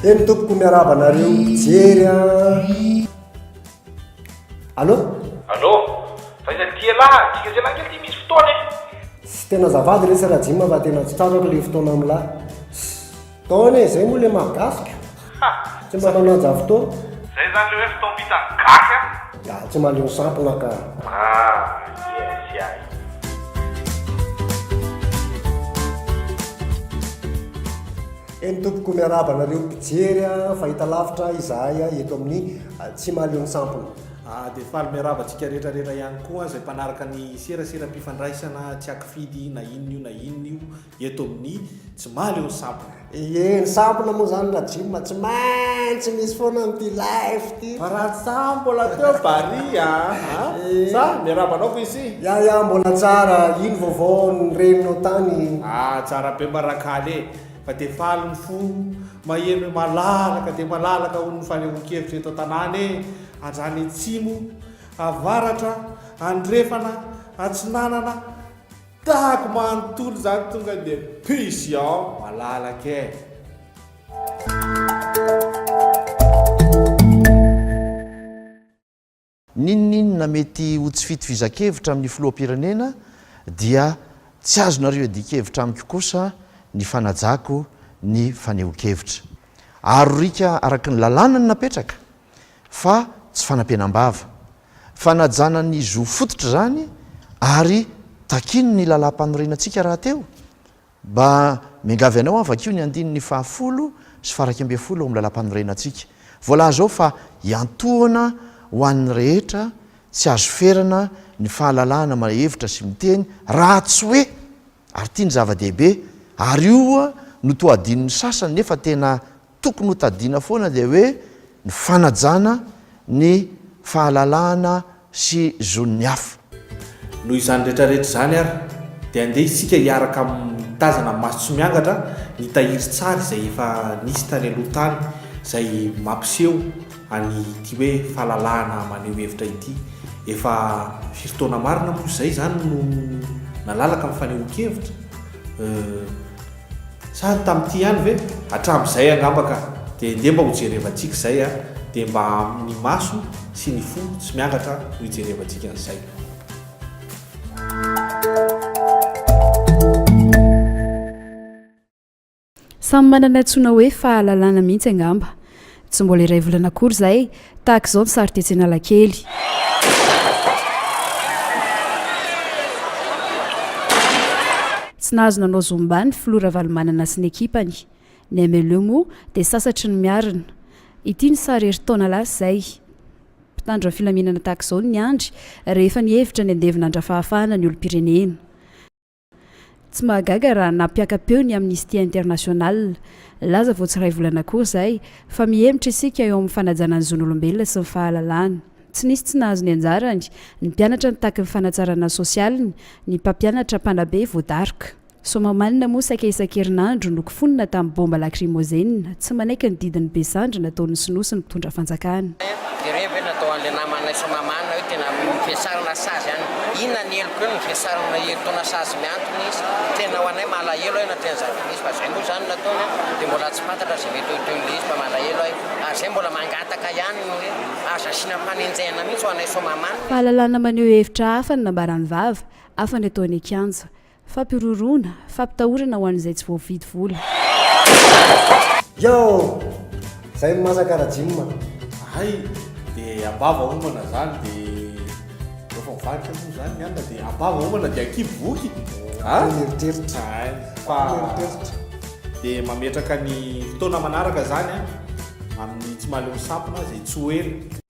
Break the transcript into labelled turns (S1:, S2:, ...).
S1: Eny tompoko miarahaba anareo mpijery a. Allô?
S2: Allô? Fa iza ty elah? Tsika zay lahy kely ty misy fotoana e.
S1: Tsy tena azafady lesy Rajim fa tena tsy tratrako le fotoana amlah. Taona e, zay moa le maha gasy ko.
S2: Ha!
S1: Tsy mba manaja fotoana.
S2: Zay zany le hoe fotoam-pitan'ny gasy an!
S1: Ya, tsy mahaleo sampona ka.
S2: Ah, yes ay.
S1: Eny tompoko, miarahaba anareo mpijery fahita lavitra izahay eto amin'ny Tsy mahaleo ny sampona.
S3: Ah, dia faly miarahaba antsika rehetra rehetra ihany koa izay mpanaraka ny seraseram-pifandraisana tsy ankifidy na inona io na inona io eto amin'ny Tsy mahaleo ny sampona.
S1: Ie, ny sampona moa zany Rajim tsy maintsy misy foana amin'ity live ity.
S3: Fa raha tsam mbola teo Barry a! Sa miarahaba anao Kwisi?
S1: Ya ya mbola tsara, ino vaovao ny reninao tany?
S3: Ah tsara be mba Rakaly e! Fa dia faly ny fo maheno hoe malalaka dia malalaka hono ny fanehoan-kevitra eto an-tanàna e! Hatrany atsimo, avaratra, andrefana, atsinanana, Dago manontolo zany tonga dia pigeon malalaka e.
S4: N'inon'inona mety ho tsy fitovizan-kevitra amin'ny filoham-pirenena dia tsy azonareo iadian-kevitra amiko kosa ny fanajako ny fanehoan-kevitra. Aro riaka araka ny lalàna no napetraka fa tsy fanampenam-bava. Fanajana ny zo fototra izany ary takian'ny lalàmpanorenantsika rahateo. Mba miangavy anao aho vakio ny andininy fahafolo sy faha-iraika ambinifolo ao amin'ny lalàmpanorenantsika. Voalaza ao fa iantohana ho an'ny rehetra tsy azo ferana ny fahalalahana maneho hevitra sy miteny raha tsy hoe, ary ity ny zava-dehibe, ary io no toa adinon'ny sasany nefa tena Tokony ho tadiana foana dia hoe ny fanajana ny fahalalahana sy zon'ny hafa.
S3: Noho izany rehetra rehetra izany ary dia andeha isika hiaraka mitazana maso tsy miangatra ny tahirin-tsary izay efa nisy tany aloha tany izay mampiseho an'ity hoe fahalalahana maneho hevitra ity. Efa firy taona marina moa izay izany no nalalaka ny fanehoan-kevitra? Euh. Sa ny tamin'ity ihany ve? Hatramin'izay angamba ka. Dia ndeha mba hojerevantsika izay a! Dia mba amin'ny maso sy ny fo tsy miangatra no hijerevantsika an'izay.
S5: Samy manana antsoina hoe fahalalana mihitsy angamba. Tsy mbola iray volana akory izay, tahaka izao ny sary tetsy Analakely. Tsy nahazo nanao zumba ny filoha Ravalomanana sy ny ekipany. Ny MLE moa dia sasatry ny miarina. Ity ny sary herintaona lasa izay. Mpitandro ny filaminana tahaka izao no niandry rehefa nihevitra ny handevina an-dRafahafahana ny olom-pirenena. Tsy mahagaga raha nampiaka-peo ny Amnesty International. Laza vao tsy iray volana akory izay fa mihemotra isika eo amin'ny fanajana ny zon'olombelona sy ny fahalalahana. Tsy nisy tsy nahazo ny anjarany, ny mpianatra nitaky ny fanatsarana ny sosialiny, ny mpampianatra mpanabe voadaroka. Soamahamanina moa saika isan-kerinandro no kofonina tamin'ny baomba lakrimôzenina, tsy manaiky ny didin'ny be sandry nataon'ny sinoa sy ny mpitondra fanjakana.
S6: Jereo ve natao an'ilay namanay Soamahamanina hoe tena nivesarana sazy any. Inona ny heloko eo nivesarana herintaona sazy mihantona izy. Tena ho anay malahelo aho natrehan'ny zava-misy fa zay moa izany nataony an, dia mbola tsy fantatra izay mety ho tohin'ilay izy fa malahelo aho ary zay mbola mangataka ihany ny hoe aza asiana fanenjehana mihitsy ho anay Soamahamanina.
S5: Fahalalana maneho hevitra hafa ny nambaran'ny vava, hafa ny atao any an-kianja. Fampihorohoroana, fampitahorana ho an'izay tsy voavidy vola.
S1: Yo! Zay no masaka Rajim a!
S3: Hay de ambava homana zany de rehefa mivadika moa zany ny anona de ambava homana de ankibo voky a!
S1: Mieritreritra.
S3: Hay fa
S1: Mieritreritra.
S3: de mametraka ny fotoana manaraka zany a amin'ny tsy mahaleo ny sampona zay tsy ho ela.